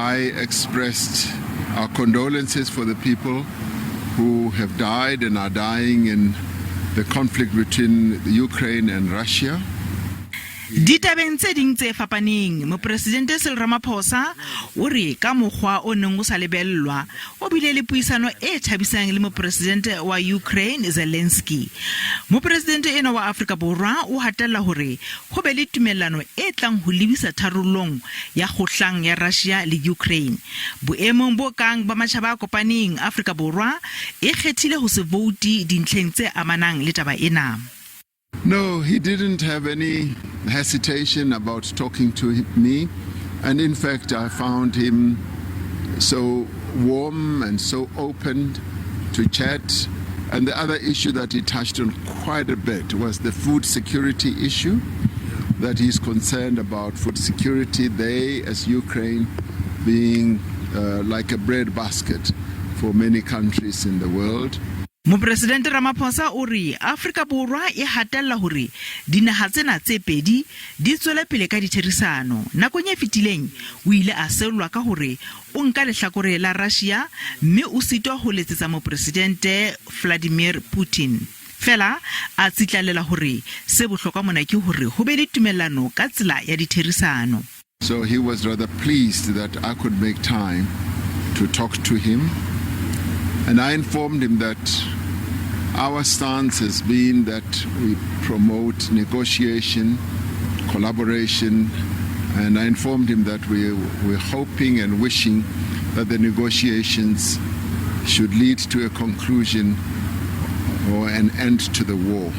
I expressed our condolences for the people who have died and are dying in the conflict between Ukraine and Russia. Ditabeng tse ding tse fapaneng, Mopresidente Cyril Ramaphosa o re ka mokgwa o neng o sa lebellwa, o bile le puisano e thabisang le Mopresidente wa Ukraine Zelensky. Mopresidente enwa wa Afrika Borwa o hatella hore ho be le tumellano e tlang ho lebisa tharollong ya kgohlang ya Russia le Ukraine. Boemong bo kang ba Matjhaba a Kopaneng, Afrika Borwa e kgethile ho se voute dintlheng tse amanang le taba ena. No, he didn't have any hesitation about talking to me. And in fact, I found him so warm and so open to chat. And the other issue that he touched on quite a bit was the food security issue, that he's concerned about food security, they as Ukraine being like a bread basket for many countries in the world. Mopresidente Ramaphosa o re Afrika Borwa e hatella hore dinaha tsena tse pedi di tswele pele ka ditherisano. Nakong e fetileng o ile a seolwa ka hore o nka lehlakore la Russia mme o sitwa ho letsetsa Mopresidente Vladimir Putin. Feela a tsitlallela hore se bohlokwa mona ke hore ho be le tumellano ka tsela ya ditherisano. So he was rather pleased that I could make time to talk to him. And I informed him that our stance has been that we promote negotiation, collaboration, and I informed him that we're hoping and wishing that the negotiations should lead to a conclusion or an end to the war.